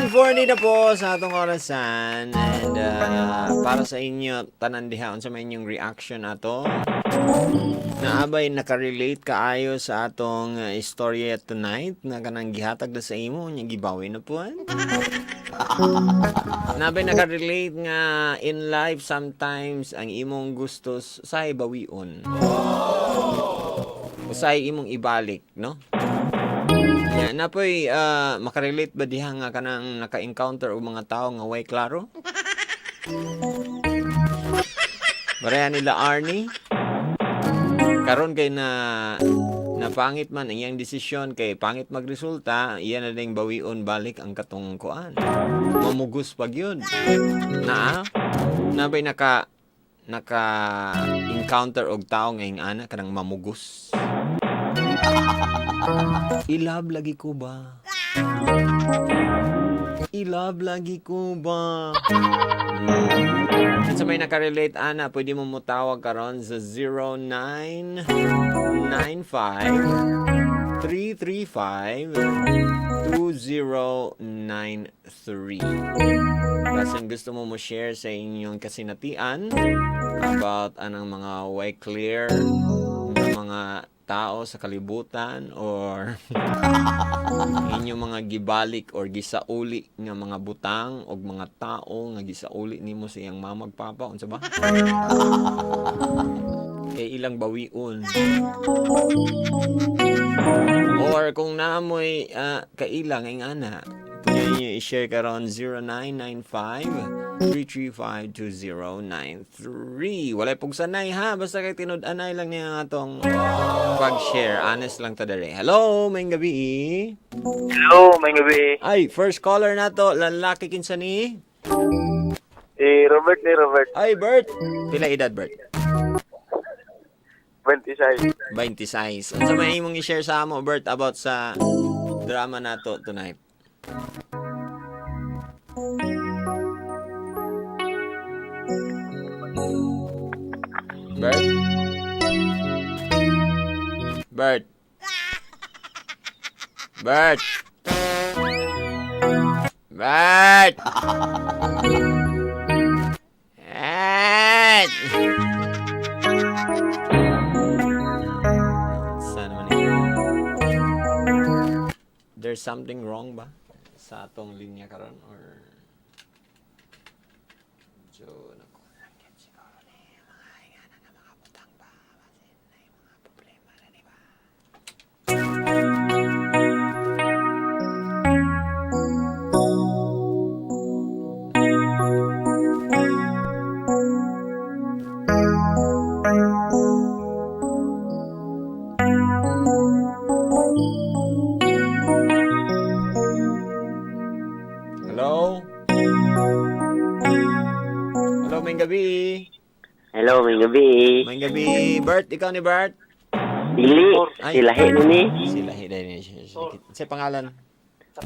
10:40 na po sa atong orasan and para sa inyo tanan diha, unsa may inyong reaction ato? Naabay nakarelate kaayo sa atong istorya tonight na kanang gihatag na sa imo nya gibawi na po? Nabay nakarelate nga in life sometimes ang imong gustos say bawion. Usay imong ibalik, no? Ya, napoy makarelate ba diha nga kanang naka-encounter og mga tao nga way klaro? Pareha nila Arnie. Karon kay na napangit man ang iyang desisyon kay pangit magresulta, iya na ding bawion balik ang katong kuan. Mamugos pag yun. Naa? Nabay naka naka encounter og tao nga ana kanang mamugos. I-love lagi ko ba? I-love lagi ko ba? Sa may nakarelate ana, pwede mo mutawag karon sa 0995 335 2093. Basin gusto mo mo share sa inyong kasinatian about anang mga way clear ng mga tao sa kalibutan or inyong mga gibalik or gisauli nga mga butang og mga tao nga gisauli nimo sa iyang mama ug papa, unsa ba kay ilang bawion, or kung naamoy kaila nga ana, pwede niyo i-share karon 0995 335 2093. Walay pugsanay ha, basta kay tinud-anay lang niya ang atong pag-share. Honest lang ta dere. Hello, maayong gabi. Hello, may gabi. Ay, first caller na to, lalaki, kinsa ni? Si Robert ni Robert. Ay, Bert. Pila edad, Bert? 26. 26. Unsa may imong i-share sa amo, Bert, about sa drama nato tonight? Bert? Bert? Bert? Bert? Bert! Sana naman ito. There's something wrong ba sa atong linya karon or medyo nakulang siguro ni mga ingana nga mga butang ba, basin na yung mga problema na, di ba? Hello? Hello, may gabi. Hello, may gabi. May gabi. Bert, ikaw ni Bert? Dili, Ay. si Lahi ni ni. Si Lahi dahil ni siya. Sa pangalan?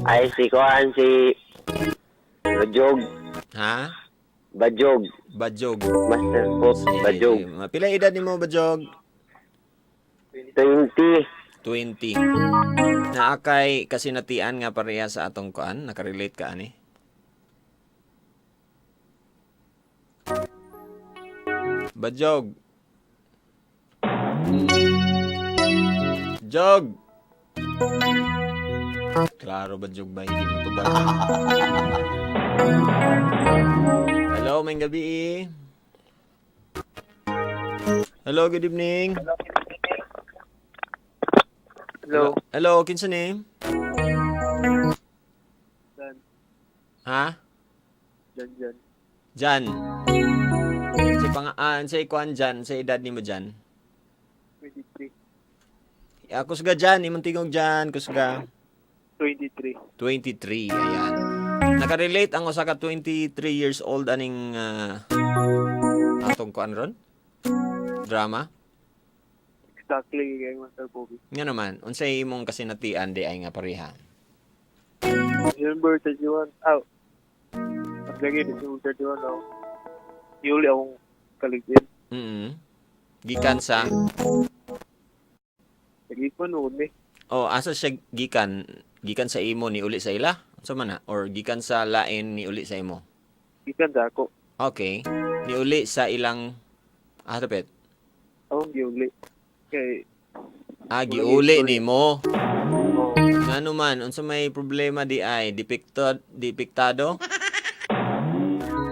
Ay, si Kuan, si Bajog. Ha? Bajog. Bajog. Master po, Bajog. Pila edad nimo, Bajog? 20. 20. Naa kay kasinatian nga pareha sa atong kuan, nakarelate ka ani? Bajog. Jog. Klaro, Bajog ba hindi mo to ba? Hello, may gabi. Hello, good evening. Hello. Hello, kinsa ni? Jan. Ha? Jan, Jan. Jan. Si pang sa ikuan Jan, sa edad nimo, Jan? 23. Ah, kusga Jan, imong tingog Jan, kusga. 23. 23, ayan. Nakarelate ang usa ka 23 years old aning atong kuan ron? Drama? Exactly, kay Master Bobby. Nga naman, unsay imong kasinatian di ay nga pareha? December 31. Ah, paglagi, December 31 ako. Yuli akong kaligid. Gikan sa Nag-ipon mo ni. Oh, asa siya gikan? Gikan sa imo ni uli sa ila? Unsa man na? Or gikan sa lain ni uli sa imo? Gikan sa ako. Okay. Niuli sa ilang dapit. Akong giuli. Kay Ah, wala giuli story. nimo. Oh, Ngano man, unsa may problema di ay depicted depiktado?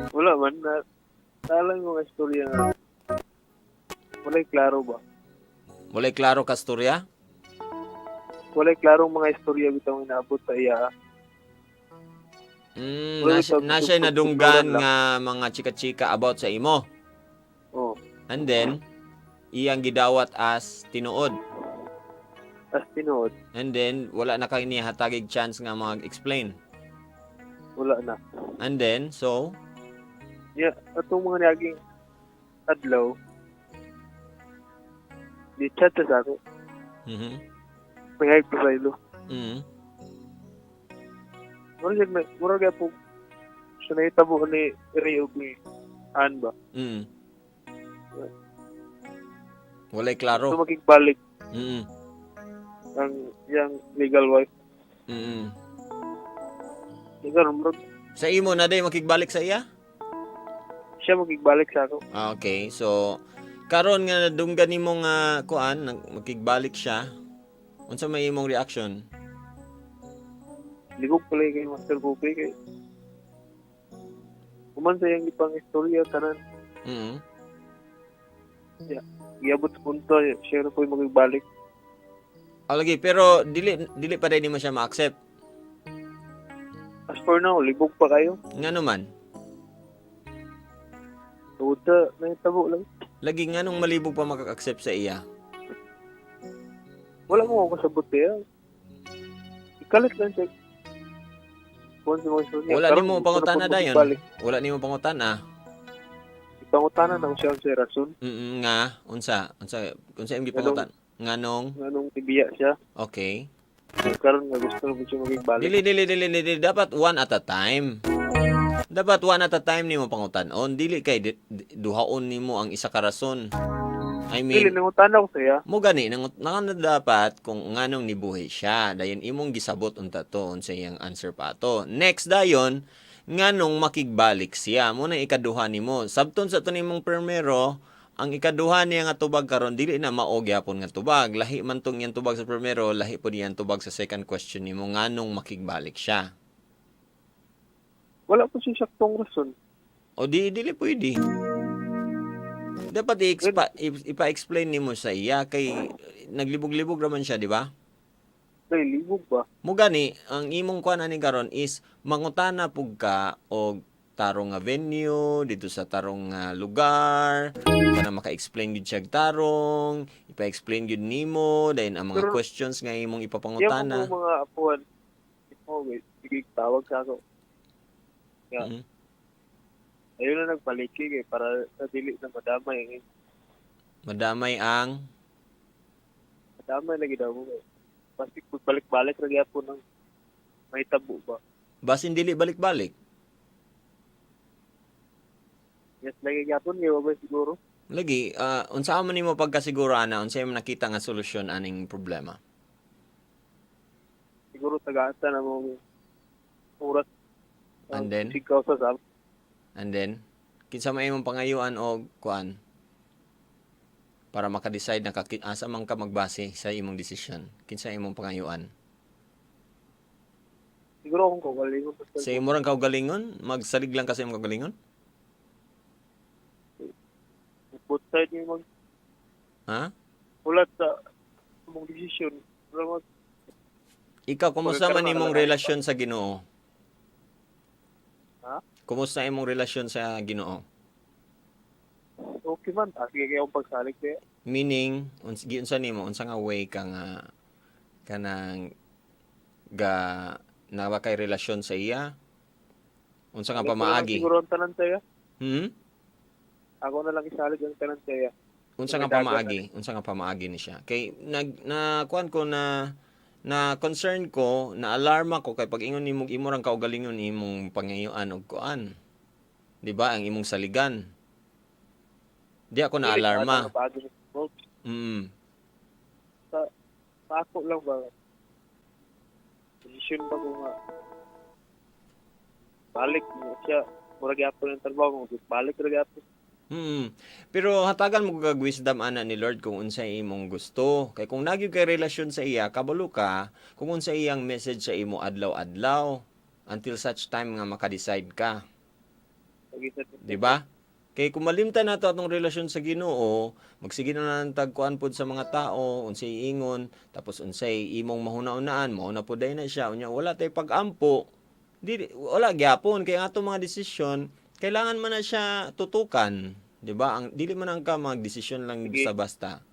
Wala man na talang mga istorya nga walay klaro ba? Walay klaro kasturya? Walay klarong mga istorya bitaw inaabot sa iya. Wala Na, ito, na siya nadunggan lang. nga mga chika-chika about sa imo. Oh, And then iyang gidawat as tinuod. Tas tinuod, And then wala na kay niya hatagig chance nga mag-explain. Wala na. And then so Yeah, atong mga naging adlaw, di chat sa ako. May hype pa sa ilo. Mura siya, mura kaya po, siya nahitabo ni Ray og ni Ann ba? Walay klaro. So makigbalik ang iyang legal wife. Ikaw, murag Sa imo na day makigbalik sa iya? Siya makigbalik sa ako. Ah, okay. So karon nga nadunggan nimo nga kuan makigbalik siya. Unsa may imong reaction? Libog pala kay Master Bobby kay human sa iyang ipang istorya tanan, giabot sa punto siya na po yung makigbalik. Ah, lagi, pero dili dili pa day nimo siya ma-accept. As for now, libog pa kayo. Ngano man? Tungod sa nahitabo lang. Lagi, nganong malibog pa makaka-accept sa iya? Wala mo ako kasabot kaya. Ikalit lang siya. Kung sa mga istorya. Wala Karon, nimo gusto na pangutana po dayon. makigbalik. Wala nimo pangutana. Ipangutana na ko siya sa rason. Nga unsa unsa unsa imong gipangutan? Nganong Nganong tibiya siya. Okay. Karon nga gusto na po siya makigbalik. Dili, dili, dili, dili, dapat one at a time. Dapat one at a time nimo pangutanon. Dili kay duhaon nimo ang isa ka rason. I Dili, mean, nangutana ko siya. Mo gani nang nang dapat kung nganong nibuhi siya, dayon imong gisabot unta to unsa iyang answer pa ato. Next dayon, nganong makigbalik siya, mo na ikaduha nimo. Sabton sa to nimong primero, ang ikaduha niya nga tubag karon dili na mao gyapon nga tubag. Lahi man tong iyang tubag sa primero, lahi pod iyang tubag sa second question nimo, nganong makigbalik siya. Wala po siya saktong rason. O di dili pwede. Dapat ipa-explain nimo sa iya kay naglibog-libog raman siya, di ba? Kay libog ba? Mo gani ang imong kuan ani karon is mangutana pug ka og tarong nga venue dito sa tarong nga lugar para maka-explain gyud siya og tarong, ipa-explain gyud nimo dayon ang mga Pero questions nga imong Iya ipapangutana. po mga apuan. Oh, wait. Sige, tawag sa ako. Yeah. Ayun na nagpaliki kay para sa dili na madamay. Eh. Madamay ang Madamay lagi daw mo. Eh. Basta balik-balik ra gyapon ng may tabo ba. Basin dili balik-balik. Yes, lagi gyapon kay wa ba siguro. Lagi, unsa man nimo pagkasiguro ana, unsa imong nakita nga solusyon aning problema? Siguro tagaasa na mo oras. And then? Sigaw sa sam. And then kinsa may imong pangayuan og kuan para maka-decide na asa man ka magbase sa imong desisyon? Kinsa imong pangayuan? Siguro akong kaugalingon. Sa imo rang kaugalingon, magsalig lang ka sa imong kaugalingon? Both side yung mag Ha? ulat sa imong desisyon. Pero Ikaw, kumusta Pagkaroon man imong na lang. relasyon sa Ginoo? Ha? Kumusta imong relasyon sa Ginoo? Okay man, sige kayo akong pagsalig kaya. Meaning, giunsa nimo, unsa nga way ka nga kanang ga nawa kay relasyon sa iya? Unsa nga Ako na lang pamaagi? siguro ang tanan saya. Ako na lang isalig ang tanan saya. Unsa nga May dagat. pamaagi? Unsa nga pamaagi ni siya? Kay nag na kuan ko na na concern ko, na alarma ko kay pag ingon nimo imo rang kaugalingon imong pangayuan og kuan. 'Di ba? Ang imong saligan. Di ako na Dili, alarma. ano, paagi sa Mm. Sa ako lang ba? Posisyon ba ko nga balik mo siya, murag gyapon ang trabaho mo, balik ra gyapon. Pero hatagan mo kag wisdom ana ni Lord kung unsay imong gusto. Kay kung nagyud kay relasyon sa iya, kabalo ka kung unsay iyang message sa imo adlaw-adlaw until such time nga maka-decide ka. Lagi sa Di ba? Kay kung malimtan nato atong relasyon sa Ginoo, magsige na lang tagkuan pod sa mga tao, unsay ingon, tapos unsay imong mahuna-unaan, mao na pod na siya, unya wala tay pag-ampo. Di wala gyapon kay ang atong mga desisyon, kailangan man na siya tutukan, di ba? Ang dili man ang ka magdesisyon lang Sige. basta-basta.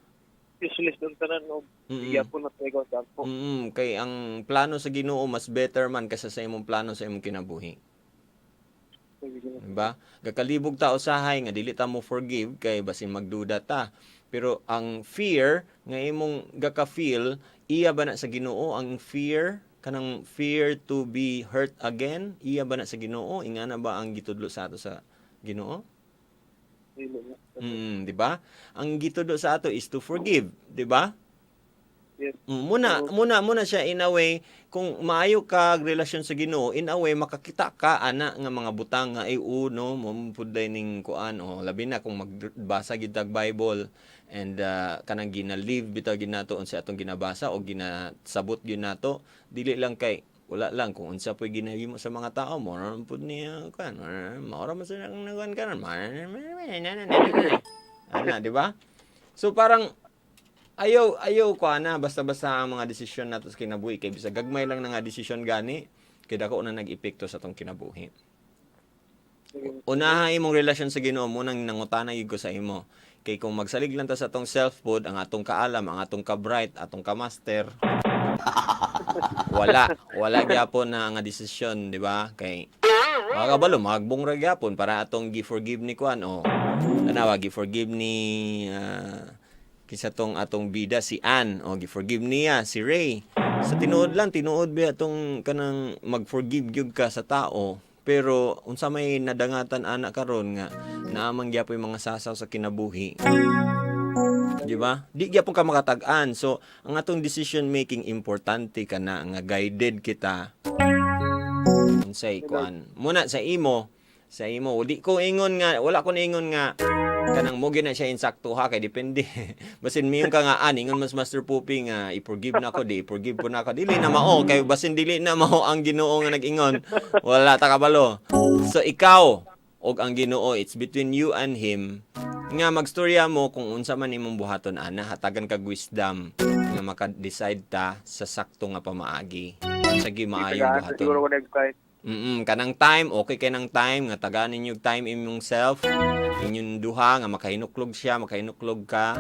Useless ang tanan og gyapon na tayo sa ampo. Kay ang plano sa Ginoo mas better man kaysa sa imong plano sa imong kinabuhi. Lagi sa Diba? Gakalibog ta usahay nga dili ta mo forgive kay basin magduda ta. Pero ang fear nga imong gaka-feel, iya ba na sa Ginoo ang fear, kanang fear to be hurt again, iya ba na sa Ginoo? Ingana ba ang gitudlo sa ato sa Ginoo? Dili na. Di ba? Ang gitudlo sa ato is to forgive, di ba? Yes. Muna muna siya in a way, kung maayo ka relasyon sa Ginoo, in a way makakita ka ana nga mga butang nga ay uno mo pud ning kuan o labi na kung magbasa gid tag Bible and kanang gina-live bitaw ginato unsa atong ginabasa o ginasabot gyud nato, dili lang kay wala lang kung unsa po'y ginahimo sa mga tao mo ra pud niya kuan, mao ra man sa nang kuan karon, ana, di ba? So parang ayaw ayaw ko ana basta-basta ang mga desisyon nato sa kinabuhi kay bisag gagmay lang na nga desisyon gani kay dako na nag-epekto sa atong kinabuhi. Unaha imong relasyon sa Ginoo mo nang nangutana gyud ko sa imo. Kay kung magsalig lang ta sa atong self pod, ang atong kaalam, ang atong ka-bright, atong ka-master, wala wala gyapon na nga desisyon, di ba? Kay mga kabalo, magbong ra gyapon para atong gi-forgive ni kuan o tanawa, gi-forgive ni kinsa tong atong bida, si Ann, o gi-forgive niya si Ray. Sa tinuod lang, tinuod ba atong kanang mag-forgive gyud ka sa tao, pero unsa may nadangatan ana karon nga naamang gyapoy mga sasaw sa kinabuhi, di ba? Di gyapon ka makatag-an. So, ang atong decision making, importante ka na nga guided kita unsay kuan. Muna sa imo, di ko ingon nga wala ko ingon nga kanang mo gyud na siya insakto ha, kay depende. Basin miyon ka nga an ingon mas Master Pupi nga i-forgive na ko, di i-forgive po na ako. Dili na mao kay basin dili na mao ang Ginoo nga nag-ingon. Wala ta kabalo. So ikaw og ang Ginoo, it's between you and him nga magstorya mo kung unsa man imong buhaton ana, hatagan kag wisdom nga maka-decide ta sa sakto nga pamaagi. Unsa gyud maayong Tagaan buhaton. siguro ko nag-try. Kanang time, okay kay nang time nga tagaan ninyo time imong self, inyong duha nga makahinuklog siya, makahinuklog ka.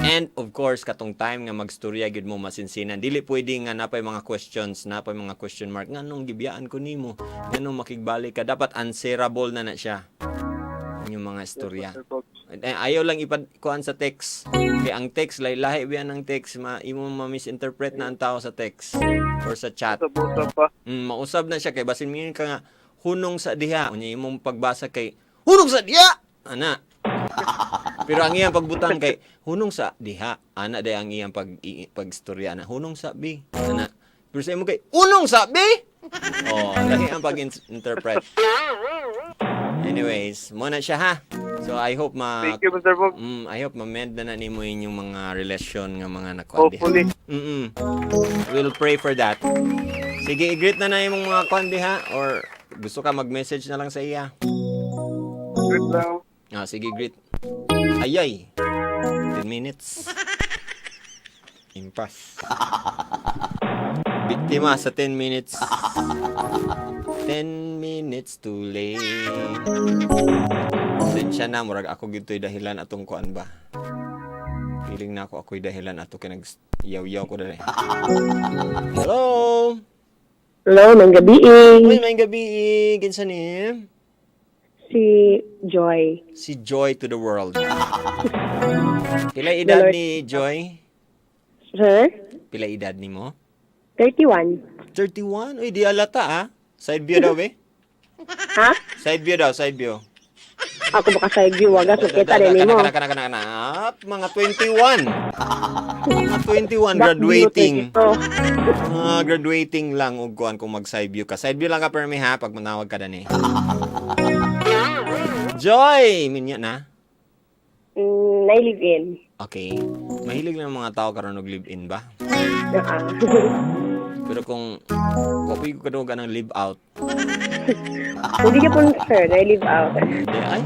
And of course, katong time nga magstorya gyud mo masinsinan. Dili pwede nga napay mga questions, napay mga question mark. Nganong gibiyaan ko nimo? Nganong makigbalik ka? Dapat answerable na na siya. Inyong mga istorya. Master Pops. Eh, ayaw lang ipad kuan sa text. Kay ang text, lahi biyan ang text, ma imo ma-misinterpret na ang tao sa text or sa chat. Usab-usab pa. Mausab na siya kay basin mingon ka nga hunong sa diha. Unya imong pagbasa kay hunong sa diha. Ana. Pero ang iyang pagbutang kay hunong sa diha. Ana day ang iyang pagstorya na hunong sa bi. Ana. Pero sa imo kay unong sa bi. Oh, lahi ang pag-interpret. Anyways, mo na siya ha. So I hope ma Thank you, Mr. Pops. I hope ma-mend na na nimo inyong mga relasyon nga mga nakuan diha. Hopefully. We'll pray for that. Sige, i-greet na na imong mga kuan diha or gusto ka mag-message na lang sa iya. Good lang. Ah, sige, greet. Ayay. 10 minutes. Impas. Biktima sa 10 minutes. 10 minutes too late. Pasensya na, murag ako gito'y dahilan atong kuan ba. Feeling na ako ako'y dahilan ato kay nag yaw-yaw ko dali. Hello! Hello, nang gabi. Uy, may gabi. Kinsa ni? Si Joy. Si Joy to the world. Pila edad Lord. ni Joy? Sir? Pila edad ni mo? 31. 31? Uy, di alata ah. Side view daw eh. Ha? Side view daw, side view. Ako baka sa view, wagas, makita rin Kana mo. kana kana kana kana. Mga 21. Mga 21 Back view, graduating. 22. Mga graduating lang og kuan kung mag side view ka. Side view lang ka permi ha pag manawag ka dani. Joy, minya na. I live in. Okay. Mahilig lang ang mga tao karon og live-in ba? Ah. Pero kung kopi ko kadugay ng live out, Hindi ka po, sir, I live out. di ay.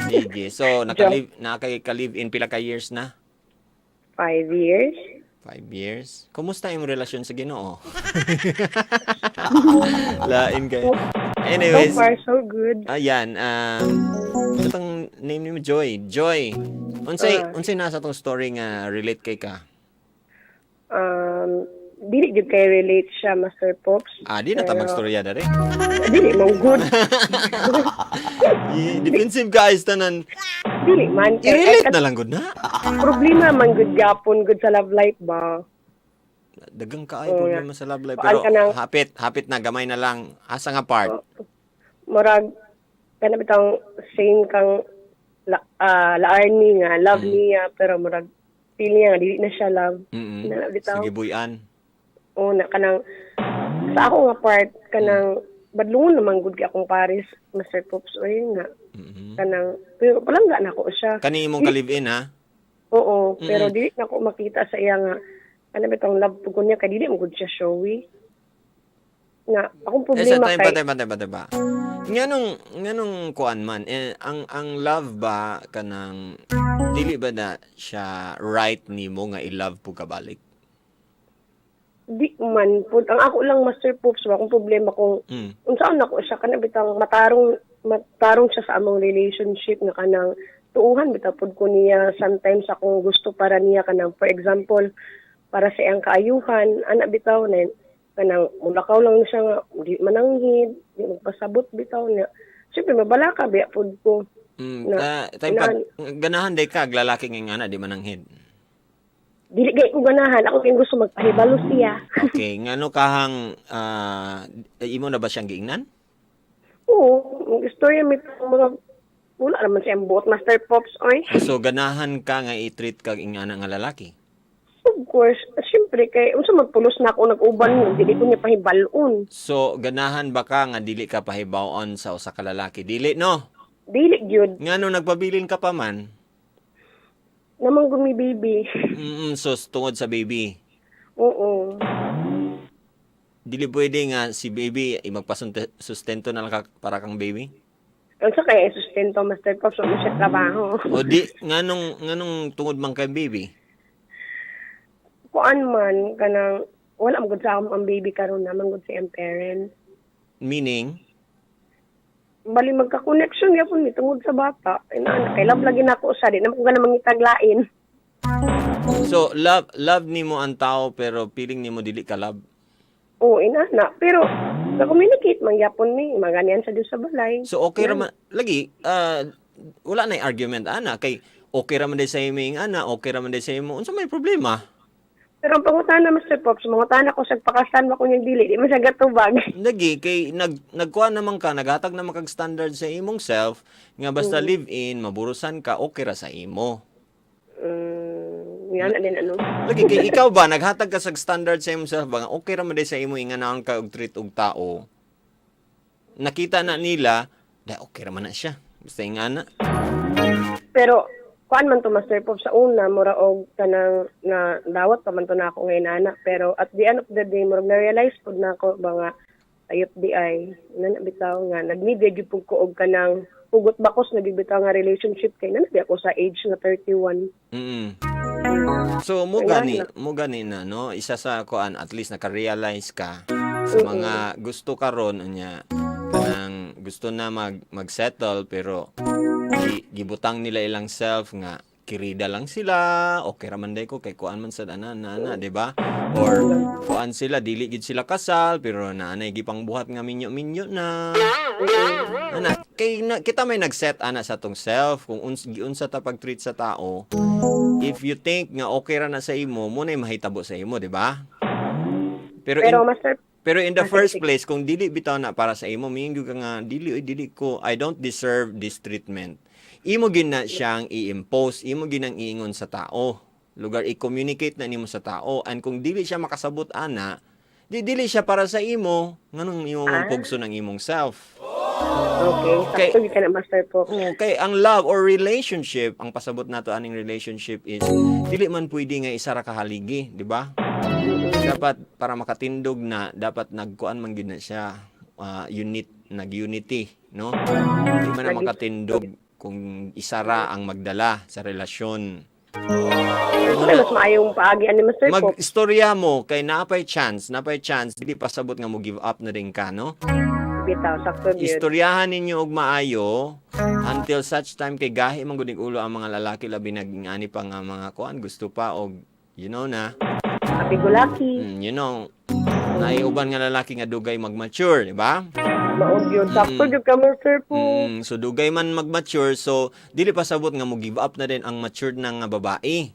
Sige. So naka-live naka-live in pila ka years na? 5 years. 5 years. Kumusta imong relasyon sa Ginoo? Lain kayo. So Anyways, far, so good. Ayan, itong name ni mo Joy. Joy. Unsay Ah. unsay nasa tong story nga relate kay ka? Dili jud kay relate siya, Master Pops. Ah, di na ta magstorya dere. Dili man good. Defensive guys tanan. Dili man. Kay, I-relate ay, na lang gud na. Problema man good gapon good sa love life ba? Dagang kaayo Oo problema sa love life Paan pero ka nang- hapit hapit na gamay na lang. Asa nga part? Murag kana bitang same kang la Arnie nga love niya pero murag feel niya nga dili na siya love. Na bitaw. Sige buyan. O na kanang sa ako nga part kanang badlungon naman gud kay akong Paris, Mr. Pops, oy, nga kanang pero palangga na ko siya. Kani imong ka-live-in ha? Oo, pero dili na ko makita sa iya nga ano bitong love pud ko niya kay dili mo gud siya showy. Na akong Eh, sa problema time kay pa, time pa, time pa, time pa. Nganong kuan man, eh, ang love ba kanang dili ba na siya right nimo nga i-love po kabalik? Di man pud. Ang ako lang, Master Pops ba, akong problema kung unsaon nako siya kana bitang matarong matarong siya sa among relationship nga kanang tuuhan bitaw pud ko niya sometimes akong gusto para niya, kanang for example para sa iyang kaayuhan ana bitaw na kanang mulakaw lang siya nga di mananghid, di magpasabot bitaw na siyempre mabalaka biya pud ko. Mm, Na, time pag ganahan day ka lalaki nga ana di mananghid. Dili gay ko ganahan. Ako kay gusto magpahibalo siya. Okay, ngano kahang imo na ba siyang giingnan? Oo, ang istorya may mga wala naman siyang buot, Master Pops, oy. So ganahan ka nga i-treat kag ingana nga lalaki. Of course, siyempre kay unsa magpulos na ako nag-uban mo, dili ko niya pahibalon. So ganahan ba ka nga dili ka pahibaw-on sa usa ka lalaki? Dili no. Dili gyud. Ngano nagpabilin ka pa man? Namang gumi baby. So tungod sa baby. Oo. Dili pwede nga si baby magpasustento na lang ka para kang baby? Unsa kaya sustento, Master Pops, wala siya trabaho. O di nganong tungod man kay baby? Kuan man kanang wala man gud sa akong ang baby karon na man gud sa iyang parents. Meaning? Bali magka-connection gyapon mi tungod sa bata. Ina kay love lagi nako siya, di naman ko ganang mangitaglain. So love love nimo ang tao pero feeling nimo dili ka love. Oo, ina na. Pero na-communicate man gyapon mi, maganian sa Dios sa balay. So okay ra man lagi wala na argument ana kay okay ra man day sa imo yung ana, okay ra man day sa imo. Unsa may problema? Pero ang pangutana, Mr. Pops, mangutana ko sa pakasan mo kung yung dili, di man siya gatubag. Lagi kay nagkuha naman ka, naghatag naman kag standard sa imong self nga basta live in, maburusan ka, okay ra sa imo. Yan na din ano. Lagi kay ikaw ba naghatag ka sa standard sa imong self ba nga okay ra man day sa imo inganaon ka og treat og tao. Nakita na nila, da okay ra man na siya. Basta ingana. Pero kuan man to, Master Pops, sa una mura og kanang na dawat pa man to na ako ngayon anak, pero at the end of the day murag na-realize pud na ako ba nga ayop di ay na bitaw nga nag-need gyud pud ko og kanang hugot bakos na gyud bitaw nga relationship kay na ako sa age nga 31. So mo Kaya gani, mo gani na no, isa sa kuan at least naka-realize ka sa mga gusto karon unya kanang gusto na mag-settle pero gibutang nila ilang self nga kirida lang sila, okay ra man day ko kay kuan man sad ana na ana, di ba? Or kuan sila dili gid sila kasal pero naanay gipangbuhat nga minyo-minyo na. Ana kay na, kita may nag-set ana sa atong self kung giunsa ta pag-treat sa tao. If you think nga okay ra na sa imo, mo na mahitabo sa imo, di ba? Pero, Pero Master Pero in the Ah, sige, first sige. place, kung dili bitaw na para sa imo, miingon gyud ka nga dili, oy, dili ko, I don't deserve this treatment. Imo gyud na siyang i-impose, imo gyud nang iingon sa tao. Lugar i-communicate na nimo sa tao, and kung dili siya makasabot ana, di dili siya para sa imo, nganong imo mong pugson ang imong self? Okay. Okay. Sakto gyud ka na, Master Pops. Oo, kay ang love or relationship, ang pasabot nato aning relationship is dili man pwede nga isa ra ka haligi, di ba? Dapat para makatindog na, dapat nagkuan man gyud na siya, unit, nag-unity, no? Di man na makatindog kung isa ra ang magdala sa relasyon. Ano mas maayong paagi ani, Master Pops? Mag-istorya mo kay napay chance dili pasabot nga mo give up na rin ka, no? Bitaw, sakto gyud. Istoryahan ninyo og maayo until such time kay gahi man gud ning ulo ang mga lalaki, labi nag ani pa nga mga kuan, gusto pa og you know na. Happy-go-lucky. Naay uban nga lalaki nga dugay mag-mature, di ba? Mao gyud. Sakto gyud ka, Master Pops. So dugay man mag-mature, so dili pa sabot nga mo give up na din ang matured na nga babae.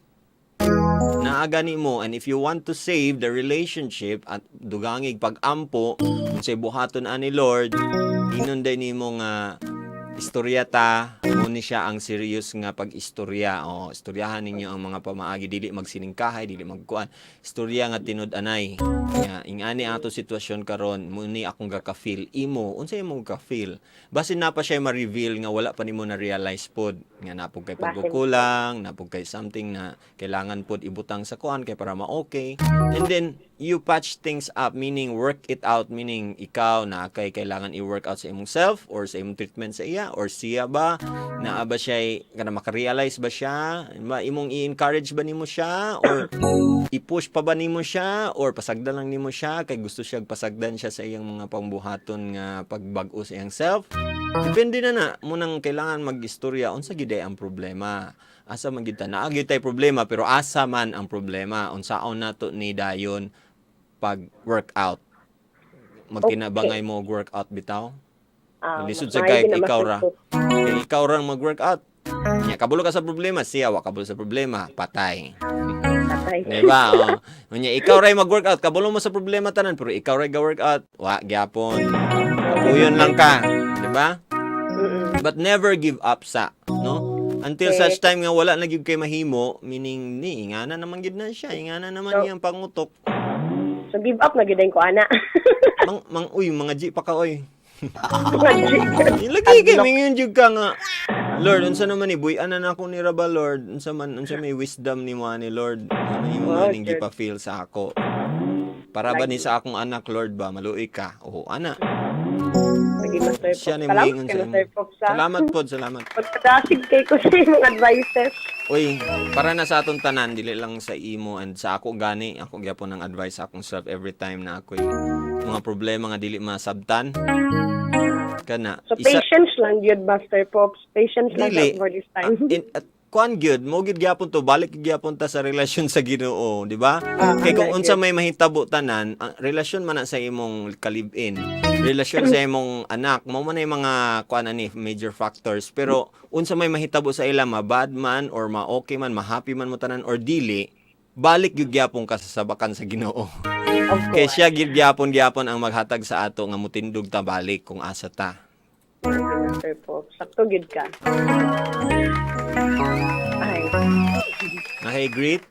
Naa gani mo, and if you want to save the relationship at dugangig pag-ampo unsay buhaton ani Lord, inunday nimo nga istorya ta mo ni siya ang serious nga pag-istorya. O istoryahan ninyo ang mga pamaagi, dili magsiningkahay, dili magkuan, istorya nga tinud-anay nga ingani ato sitwasyon karon, mo ni akong gaka-feel, imo unsay imong ka-feel? Basin na pa siya ma-reveal nga wala pa nimo na realize pod nga napog kay Basin. pagkukulang, napog kay something na kailangan pod ibutang sa kuan kay para ma-okay, and then you patch things up, meaning work it out, meaning ikaw na kay kailangan i-work out sa imong self or sa imong treatment sa iya or siya ba, naa ba siya kana maka-realize ba siya ba, imong i-encourage ba nimo siya or i-push pa ba nimo siya or pasagdan lang nimo siya kay gusto siya pasagdan siya sa iyang mga pangbuhaton nga pagbag-o sa iyang self. Depende na na mo nang kailangan mag-istorya unsa gid ay ang problema, asa man gid ta, naa gyud tay problema, pero asa man ang problema, unsaon nato ni dayon pag workout, magtinabangay mo og workout bitaw. Ah, Lisod mas sa maayo kay gyud na, ikaw Master ra. Pops. Kay ikaw ra ang mag-workout. Nya kabulo ka sa problema, siya wa kabulo sa problema, patay. Patay. Di ba? Oh. Unya ikaw ray mag-workout, kabulo mo sa problema tanan, pero ikaw ray ga-workout, wa gyapon. Kapuyon lang ka, di ba? Mm-mm. But never give up sa, no? Until such time nga wala na gyud kay mahimo, meaning ni ingana naman gyud na siya, ingana naman So- iyang pangutok. So give up na gyud ko ana. Mang, mang uy, mga G pa ka oy. Mga G. Lagi kay mingon jud ka nga, "Lord, unsa naman ni buy-an na nako ni Raba, Lord. Unsa man, unsa may wisdom ni mo ani, Lord? Ano imo Oh, maning Lord. gipa-feel sa ako? Para ba ni sa akong anak, Lord ba, maluoy ka?" Oo, ana. Lagi, Master Pops. Siya ni Salamat moingon kay sa imo. Master Pops, ha. Salamat pod, salamat. Pagkadasig kay ko sa imong advices. Uy, para na sa atong tanan, dili lang sa imo and sa ako gani, ako gyapon ang advice sa akong self every time na ako'y mga problema nga dili masabtan. Kana So patience lang gyud, Master Pops. Patience lang Dili. for this time. Ah, kuan gyud mo gyud gyapon to, balik gyud gyapon ta sa relasyon sa Ginoo, di ba? Ah, Kay kung ana unsa gyud. may mahitabo tanan, ang relasyon man na sa imong kalibin, relasyon sa imong anak, mao man ay mga kuan ani major factors, pero unsa may mahitabo sa ila, ma bad man or ma okay man, ma happy man mo tanan or dili, balik gyud gyapon ka sa sabakan sa Ginoo. Of Kay course. siya gyud gyapon gyapon ang maghatag sa ato nga mutindog ta balik kung asa ta. Master Pops. Sakto gyud ka. Ay. Okay, greet.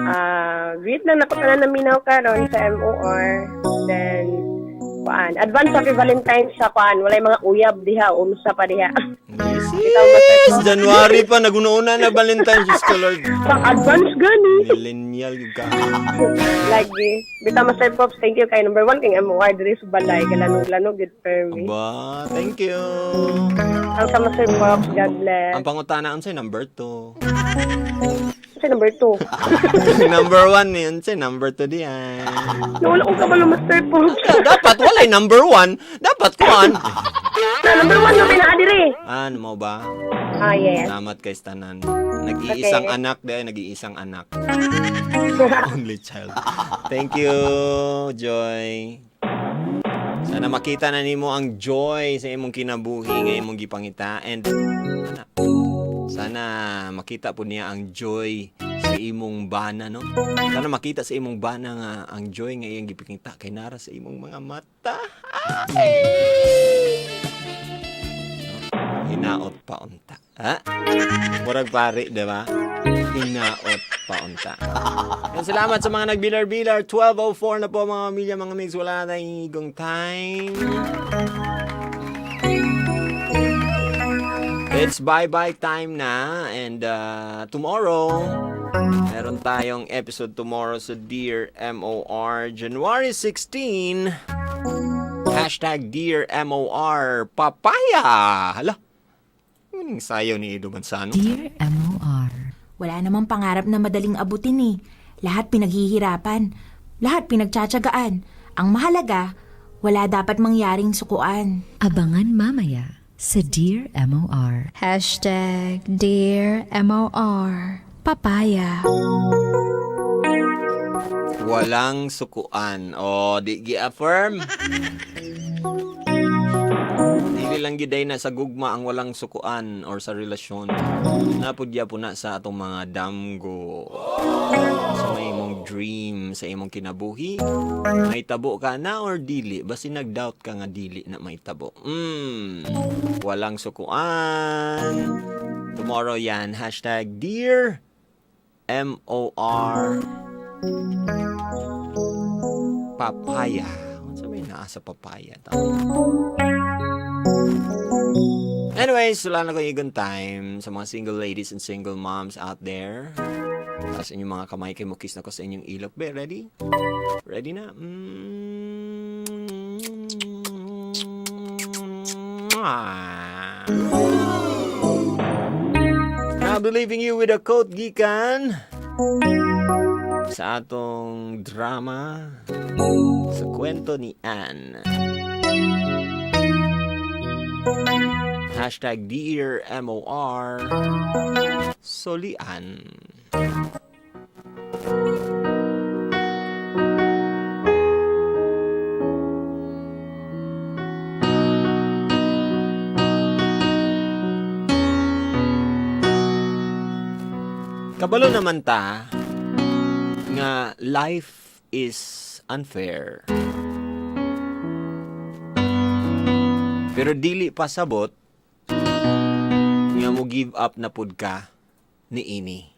Ah, greet lang nako tanan na minaw karon sa MOR. Then kuan, advance happy Valentine's sa kuan, walay mga uyab diha, unsa pa diha. Bitaw, Master Sis, Pops. January pa, nagunauna na Valentine's. Diyos ko, Lord. Pang advance gani. Millennial yun ka. Lagi. Bitaw, Master Pops, thank you kay number one king MOR diri sa balay, galanog-lanog gud permi. Aba, thank you. Ang sa Master Pops, God bless. Ang pangutana, unsay number 2? Sa number 2. Number 1 ni, unsay number 2 diyan? Nawala ko kabalo, Master Pops. Dapat walay number 1. Dapat kuan. Na number 1 na pinaa diri. Ano mo ba? Ah, yes. Salamat kay tanan. Nag-iisang anak dahil nag-iisang anak. Only child. Thank you, Joy. Sana makita na nimo ang joy sa imong kinabuhi nga imong gipangita and ana, sana makita po niya ang joy sa Sa imong bana, no? Sana makita sa imong bana nga ang joy nga iyang gipakita kay nara sa imong mga mata. Ay! No? Hinaot pa unta. Ha? Murag pare, di ba? Hinaot pa unta. And salamat sa mga nagbilar-bilar. 12:04 na po, mga pamilya, mga mix. Wala na tayong igong time. It's bye-bye time na and tomorrow, meron tayong episode tomorrow sa Dear MOR, January 16. #DearMORPapaya. Hala. Anong sayo ni Edo Manzano? Dear MOR. Wala namang pangarap na madaling abutin eh. Lahat pinaghihirapan. Lahat pinagtsatsagaan. Ang mahalaga, wala dapat mangyaring sukuan. Abangan mamaya sa Dear MOR. #DearMOR. Papaya. Walang sukuan. O, di gi-affirm. Dili lang giday na sa gugma ang walang sukuan or sa relasyon. Napudya po na sa atong mga damgo. Sa may imong dream, sa imong kinabuhi. May tabo ka na or dili? Basta nag-doubt ka nga dili na may tabo. Walang sukuan. Tomorrow yan. #DearMORPapaya. Ano may naa sa papaya? Tama. Anyways, wala na kong igon time sa mga single ladies and single moms out there. Taas inyong mga kamay kay mo-kiss na ko sa inyong ilok. Be, ready? Ready na? Now, I'll be leaving you with a quote gikan sa atong drama sa kwento ni Anne. #DearMORSolian. Kabalo naman ta nga life is unfair. Pero dili pasabot nga mo give up na pud ka ni ini.